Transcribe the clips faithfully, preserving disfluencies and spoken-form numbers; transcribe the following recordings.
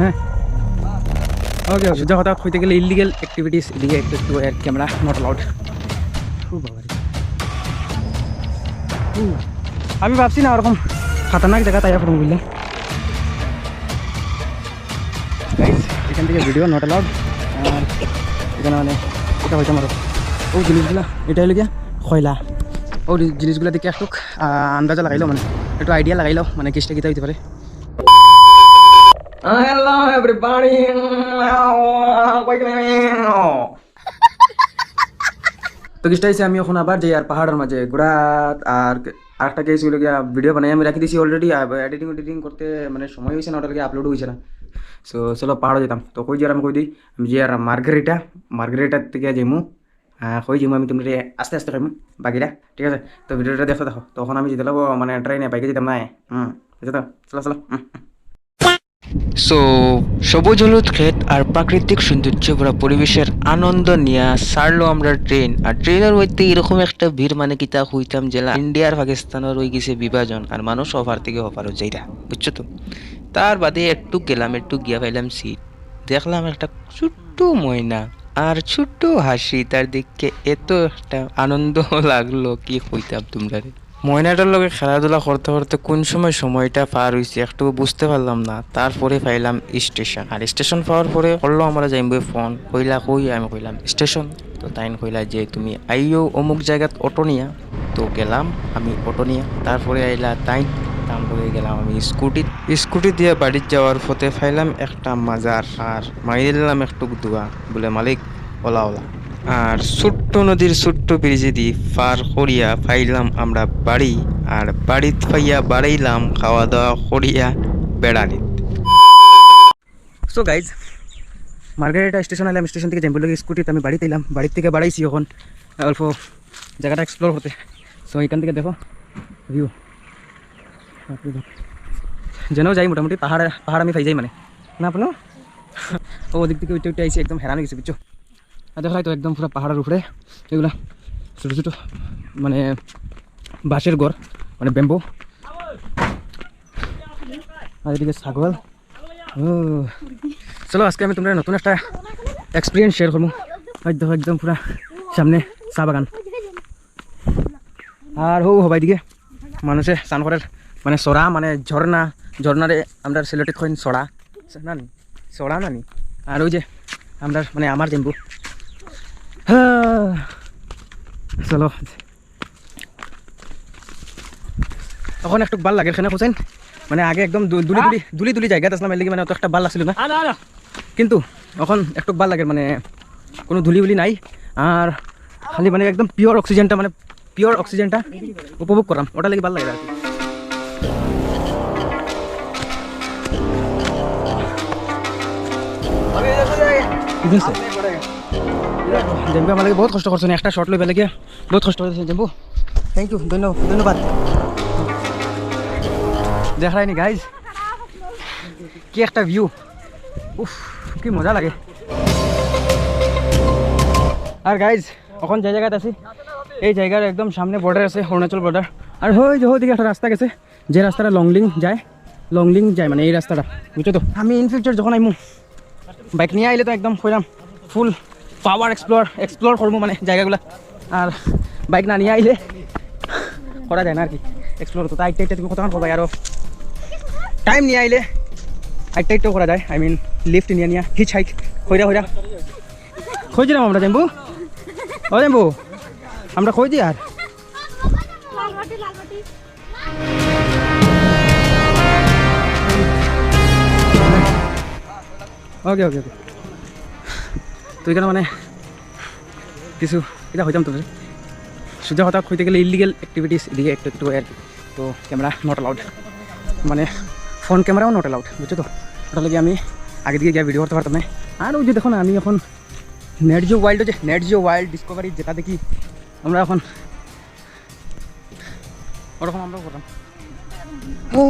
হ্যাঁ, ওকে, ওকে। সোজা কথা কইতে গেলে ইলিগাল অ্যাক্টিভিটিস, এদিকে একটু একটু এর ক্যামেরা নট অ্যালাউড। ও বাবা রে। ও। আমি ভাবছি না ওরকম খাতারনাক জায়গা তাই এখন বুঝলে। গাইস, এখান থেকে ভিডিও নট অ্যালাউড। আর এখানে মানে এটা হইতে আমার ও জিনিসগুলা, এটা হইলো গিয়া কয়লা। ও জি-, জিনিসগুলা দেখে একটু আহ, আন্দাজা লাগাইলো, মানে একটু আইডিয়া লাগাইলো, মানে কিসটা কিতা হইতে পারে। Hello everybody. তো কিসটা হইছে, আমি এখন আবার যাই আর পাহাড়ের মাঝে ঘুরাত। আর আরেকটা কেস হইলো গিয়া, ভিডিও বানাই আমি রাখি দিছি অলরেডি, আর এডিটিং এডিটিং করতে মানে সময় হইছে না, ওটার গিয়ে আপলোড হইছে না। সো চলো পাহাড়ে যেতাম, তো কই যার আমি কই দিই, আমি যে আর মার্গারিটা, মার্গারিটার থেকে যাইমু। আহ, কই যাইমু আমি তোমরা আস্তে আস্তে কইমু বাকিটা, ঠিক আছে? তো ভিডিওটা দেখতে থাকো। তখন আমি যেতে লাগবো মানে ট্রেনে, বাইকে যেতাম না। হুম, বুঝছো তো? চলো, চলো। হুম। সো সবুজ হলুদ ক্ষেত আর প্রাকৃতিক সৌন্দর্য ভরা পরিবেশের আনন্দ নিয়া ছাড়লো আমরা ট্রেন। আর ট্রেনের মধ্যে এরকম একটা ভিড়, মানে কিতা কইতাম, যেলা ইন্ডিয়া আর পাকিস্তানের হই গেছে বিভাজন, আর মানুষ ওপার থেকে ওপারও যাইরা, বুঝছো তো? তার বাদে একটু গেলাম, একটু গিয়া পাইলাম সিট, দেখলাম একটা ছোট্ট ময়না আর ছোট্ট হাসি, তার দেখে এত একটা আনন্দ লাগলো, কি কইতাম তোমরারে। ময়নাটার লগে খেলাধুলা করতে করতে কোন সময় সময়টা পার হইছে একটু বুঝতে পারলাম না। তারপরে পাইলাম স্টেশন, আর স্টেশন পাওয়ার পরে করলো আমরা যাইমু ফোন, কইলা কই, আমি কইলাম স্টেশন। তো তাইন কইলা যে তুমি আইও অমুক জায়গাত অটো নিয়া। তো গেলাম আমি অটো নিয়া, তারপরে আইলা তাইন, তার লগে গেলাম আমি স্কুটিত। স্কুটি দিয়া বাড়িত যাওয়ার পথে পাইলাম একটা মাজার, আর মারি দিলাম একটু দোয়া, বলে মালিক ওলা ওলা। আর ছোট্ট নদীর ছোট্ট ব্রিজেদি পার করিয়া পাইলাম আমরা বাড়ি, আর বাড়িত পাইয়া বাড়াইলাম খাওয়া দাওয়া করিয়া বেড়ানিত। সো গাইজ, মার্গারিটা স্টেশন আইলাম, স্টেশন থেকে যাইমু লগে স্কুটিত আমি বাড়িত আইলাম, বাড়ির থেকে বাড়াইছি এখন অল্প জায়গাটা এক্সপ্লোর করতে। সো এখান থেকে দেখো ভিউ, যেন যাই মোটামুটি পাহাড়, পাহাড় আমি পাই যাই মানে, না আপনি? ও ওদিক থেকে উঠে উঠে আইছি, একদম হেরান হয়ে গেছে, বুঝছো? আর দেখো তো একদম পুরো পাহাড়ের উপরে এগুলা ছোটো ছোটো মানে বাঁশের ঘর, মানে ব্যাম্বু। আর এদিকে ছাগল। ও, চলো আজকে আমি তোমরা নতুন একটা এক্সপিরিয়েন্স শেয়ার করবো। ওই দেখো একদম পুরা সামনে চা বাগান। আর হো হবাই দিকে মানুষে স্নান করের, মানে সরা, মানে ঝর্ণা, ঝর্ণারে আমরা সিলেটিত কইন সরা, না নি? সরা না নি? আর ওই যে আমরা মানে আমার জেম্বু। হ্যাঁ, চলো। এখন একটু ভালা লাগের, কেনে কইছেন? মানে আগে একদম ধু-, ধুলি ধুলি, ধুলি ধুলি জায়গাত আসলাম, এর লাগি মানে অত একটা ভালা লাগছিল না। কিন্তু এখন একটু ভালা লাগের, মানে কোনো ধুলি উলি নাই, আর খালি মানে একদম পিওর অক্সিজেনটা, মানে পিওর অক্সিজেনটা উপভোগ করাম, ওটা লাগি ভালা লাগে আর কি। ঠিক আছে। জেম্বু আমার লাগি বহুত কষ্ট করছে না, একটা শট লইবার লাগি বহুত কষ্ট করছে জেম্বু। থ্যাংক ইউ, ধন্য-, ধন্যবাদ। দেখায়নি গাইজ, কি একটা ভিউ, উফ, কি মজা লাগে। আর গাইজ, এখন যে জায়গাত আছি, এই জায়গার একদম সামনে বর্ডার আছে, অরুণাচল বর্ডার। আর ওই যে ওদিকে একটা রাস্তা গেছে, যে রাস্তাটা লংলিং যায়, লংলিং যায় মানে এই রাস্তাটা, বুঝছো তো? আমি ইন ফিউচার যখন আইমু, বাইক নিয়া আইলে তো একদম কইরাম ফুল পাওয়ার এক্সপ্লোর, এক্সপ্লোর করমু মানে জায়গাগুলা। আর বাইক না নিয়া আইলে করা যায় না আর কি এক্সপ্লোর। তো আইতে আইতে তুমি কতক্ষণ করবায় আরো? টাইম নিয়া আইলে আইতে আইতেও করা যায়, আই মিন লিফট নিয়া নিয়া, হিচ হাইক, কইরা কইরা। কই যাইরাম আমরা, জেম্বু? ও জেম্বু, আমরা কই যাই আর? ওকে, ওকে, ওকে। তো এখানে মানে কিছু এটা হইতাম তো, সোজা কথা কইতে গেলে ইলিগাল অ্যাক্টিভিটিস এদিকে একটু একটু আর কি। তো ক্যামেরা নট অ্যালাউড, মানে ফোন ক্যামেরাও নট অ্যালাউড, বুঝছো তো? ওটার লাগি আমি আগে দিকে গিয়া ভিডিও করতে পারতাম না। আর ওই যে দেখো না, আমি এখন নেট জিও ওয়ার্ল্ড, যে নেট জিও ওয়ার্ল্ড ডিসকভারি যেটা দেখি আমরা এখন, ওরকম আমরাও করতাম। ও,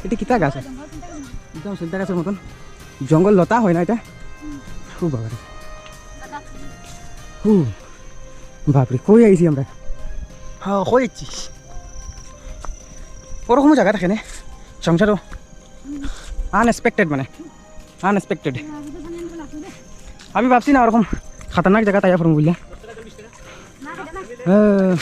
এটা কিতা গাছ আছে? একদম চিন্তা গাছের মতন। জঙ্গল লতা হয় না এটা? খুব বাবা রে। হু, বাপরে, কই আইছি আমরা? হ্যাঁ, কই আইছি? ওরকমও জায়গা থাকে না সংসারও। আনএক্সপেক্টেড মানে। আনএক্সপেক্টেড। আমি ভাবছি না ওরকম খাতারনাক জাগাত আইয়া পড়মু বুলিয়া। হ্যাঁ।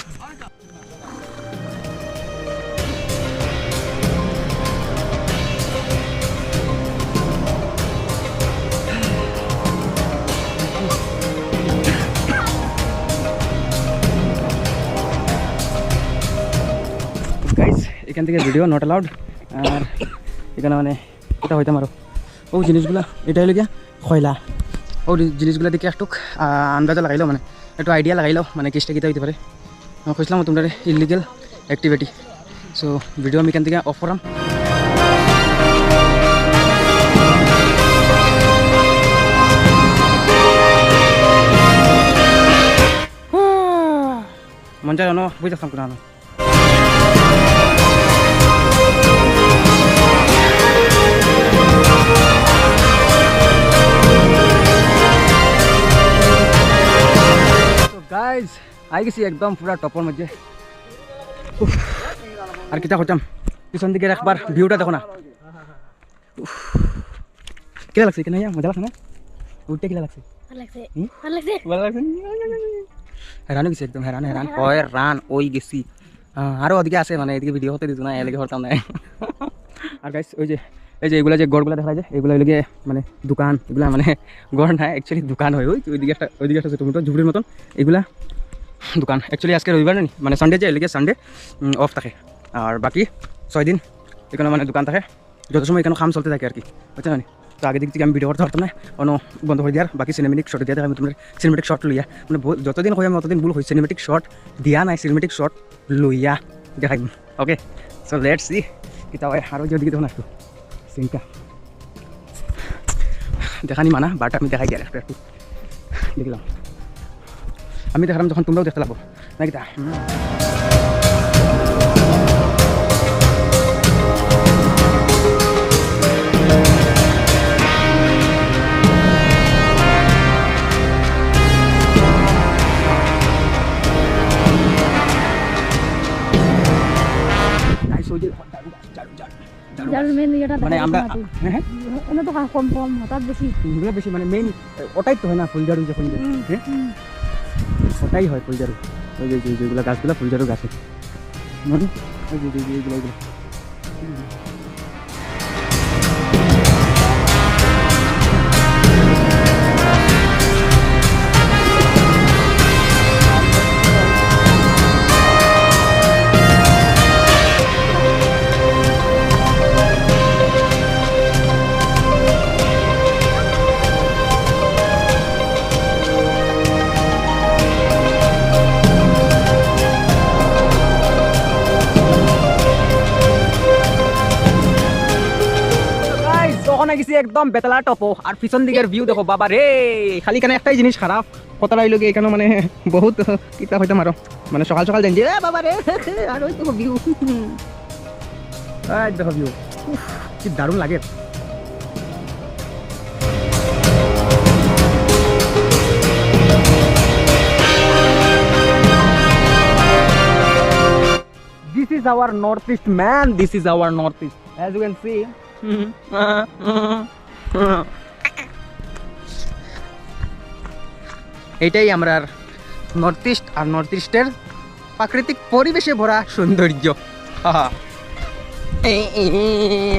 গাইস, এখান থেকে ভিডিও নট অ্যালাউড। আর এখানে মানে এটা হইতাম আরো ও জিনিসগুলা, এটা হইলো গিয়া খয়লা। ও জি-, জিনিসগুলা দেখি একটু আহ, আন্দাজা লাগাইলো, মানে একটু আইডিয়া লাগাইলো, মানে কেসটা কিতা হইতে পারে। আমি কইছিলাম তোমরা ইলিগাল অ্যাক্টিভিটি। সো ভিডিও আমি এখান থেকে অফ করাম। মন চায় অনো বুঝে থাকতাম কোনো। তো গাইস, আই গেছি একদম পুরা টপর মধ্যে। উফ, আর কিতা করতাম, পিছন দিকে একবার ভিউটা দেখো না। উফ, কিলা লাগছে এখানে আইয়া? মজা লাগছে না? উঠতে কিলা লাগছে? ভালা লাগছে। হুম? ভালা লাগছে। ভালা লাগছে? হেরান অই গেছি একদম, হেরান, হেরান। হেরান। কয় রান অই গেছি। আহ, আরো ওদিকে আছে, মানে এদিকে ভিডিও করতে দিত না, এদিকে করতাম না। আর গাইস, ওই যে, এই যে এগুলা যে ঘরগুলা দেখা যায়, এগুলা হইলো গিয়ে মানে দোকান, এগুলা মানে ঘর না, অ্যাকচুয়ালি দোকান হয়। ওই ওইদিকে একটা, ওইদিকে একটা ছোটো মোটো ঝুপড়ির মতন, এগুলা দোকান। অ্যাকচুয়ালি আজকে রবিবার না নি, মানে সানডে যে, এদিকে সানডে অফ থাকে। আর বাকি ছয় দিন এখানে মানে দোকান থাকে। যত সময় এখানে কাম চলতে থাকে আর কি, বুঝছো নি? তো আগে দিক থেকে আমি ভিডিও করতে পারতাম না, অনো বন্ধ করে দিয়ার বাকি সিনেমেটিক শট দিয়া দেখাই আমি তোমরা। সিনেমেটিক শট লইয়া মানে ভুল-, যতদিন কই আমি অতদিন ভুল কই, সিনেমেটিক শট দিয়া নাই, সিনেমেটিক শট লইয়া দেখাই। ওকে, সো লেটস সি কিতা হয়। আর ওই যে ওদিকে দেখো না একটু সিনটা দেখানি মানা, বাট আমি দেখাই দিয়ার একটু একটু দেখলাম। আমি দেখালাম যখন তোমরাও দেখতে লাগবো। নাকি তা? হুম। Guys, ওই যে ঝাড়ু, ঝাড়ু, ঝাড়ু। ঝাড়ু। ঝাড়ুর মেন ইয়েটা মানে দেখা আমরা, যাচ্ছে না। হ্যাঁ, হ্যাঁ। এনে তো কম কম, হঠাৎ বেশি। এগুলো বেশি মানে মেইন, ওটাই তো হয় না ফুল ঝাড়ু যখন যে, হুম, হ্যাঁ? হুম। ওটাই হয় ফুল ঝাড়ু। ওই যে, যে, যেগুলো গাছগুলো ফুল ঝাড়ু গাছে। মানে, ওই যে, যে, যে, এগুলো, এগুলো। Guys, তখন আই গেছি একদম বেতলা টপো, আর পিছন দিকের ভিউ দেখো, বাবা রে, খালি এখানে একটাই জিনিস খারাপ, কথাটা হইলো কি, এখানে মানে বহুত কিতা হইতাম আরো, মানে সকাল সকাল যাই যে, এ বাবা রে, আর ওই তো ভিউ, এই দেখো ভিউ, উফ, কি দারুণ লাগে। This is our North East, man. This is our North East. As you can see, এইটাই আমরার নর্থ ইস্ট আর নর্থ ইস্টের প্রাকৃতিক পরিবেশে ভরা সৌন্দর্য। এই, এই, এই,